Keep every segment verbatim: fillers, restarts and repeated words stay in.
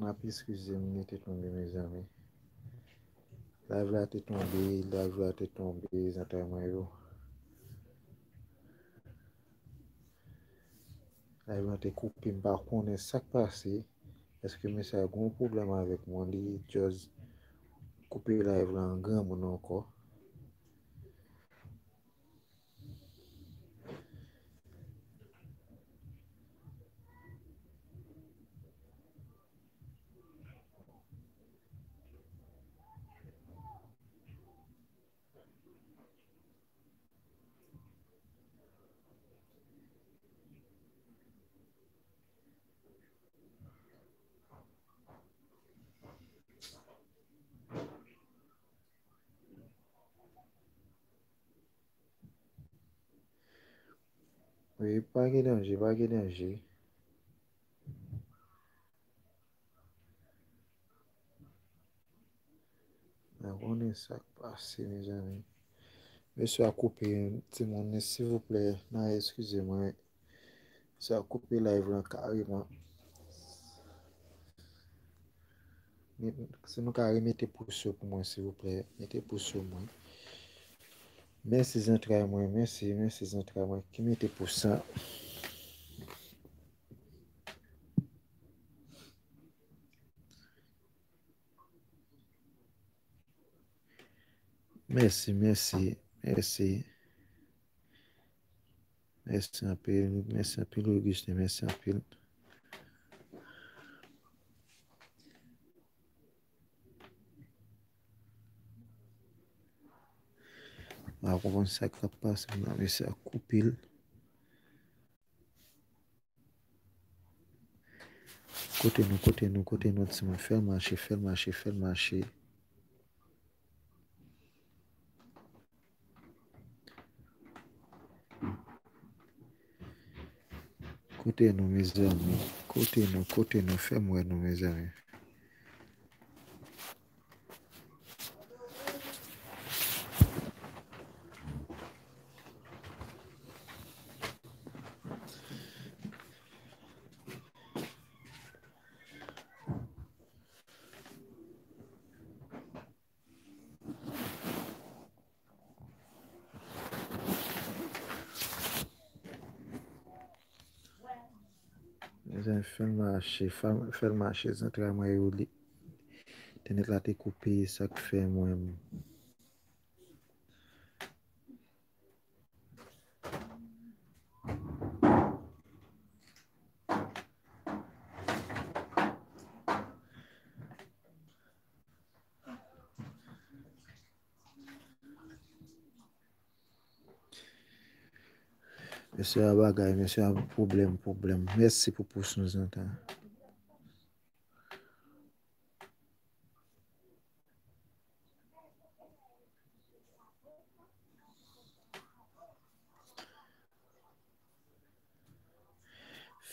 ap eskize m, li te tonbe, mezanmi. Live la te tonbe, live la te tonbe, zantray mwen yo. Live la te koupe, m pa konnen sa k pase. Èske mesye a gen yon pwoblèm avèk mwen, li just koupe live la an granmoun ankò. Wi, pa gen danje, pa gen danje. Mwen konnen sa k pase, mezanmi. Mesye a koupe timoun nan, silvouplè, nan eskize mwen. Mesye a koupe live lan kareman. Si nou ka remete pous yo pou mwen, silvouplè, mete pous yo mwen. Mèsi zantray mwen, mèsi, mèsi zantray mwen ki mete pous sa. Mèsi, mèsi, mèsi. Mèsi anpil, mèsi anpil, Augustin, mèsi anpil. M pa konprann sa k ap pase la, mesye a koupe l. Kote nou, kote nou, kote nou, timoun? Fè l mache, fè l mache, fè l mache. Kote nou, mezanmi? Kote nou, kote nou? Fè m wè nou, mezanmi. Mezanmi, fè l mache, fè l mache, zantray mwen yo, li, entènèt la te koupe, sa k fè mwen. Mesye a bagay, mesye a pwoblèm, pwoblèm. Mèsi pou pous nou, zantray.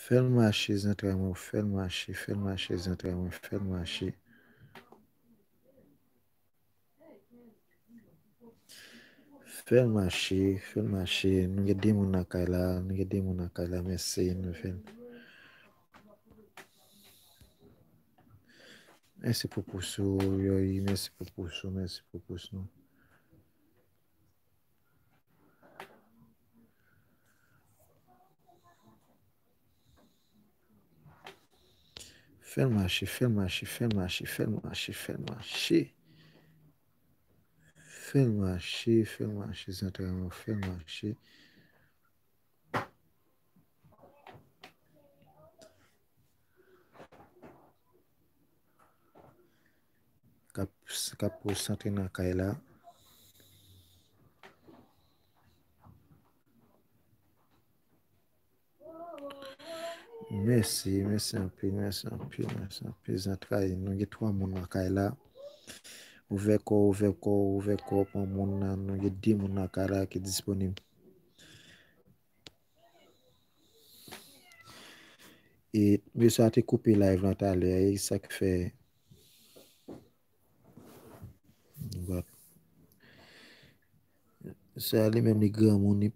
Fè l mache, zantray mwen, fè l mache, fè l mache, zantray mwen, fè l mache. Fè l mache, fè l mache. Nou gen de moun nan kay la, nou gen de moun nan kay la, mèsi, nou fè l. Mèsi pou pous ou, Yoyi, mèsi pou pous ou, mèsi pou pous nou. Fè l mache, fè l mache, fè l mache, fè l mache, fè l mache. Fè l mache, fè l mache, zantray mwen, fè l mache. K ap, k ap konsantre nan kay la. Mèsi, mèsi anpil, mèsi anpil, mèsi anpil, zantray. Nou gen twa moun nan kay la. Ouvè kò w, ouvè kò w, ouvè kò w, pran moun nan. Nou gen de moun nan kay la ki disponib. E mesye a te koupe live lan talè, e sa k fè. Mesye a li menm li granmoun, li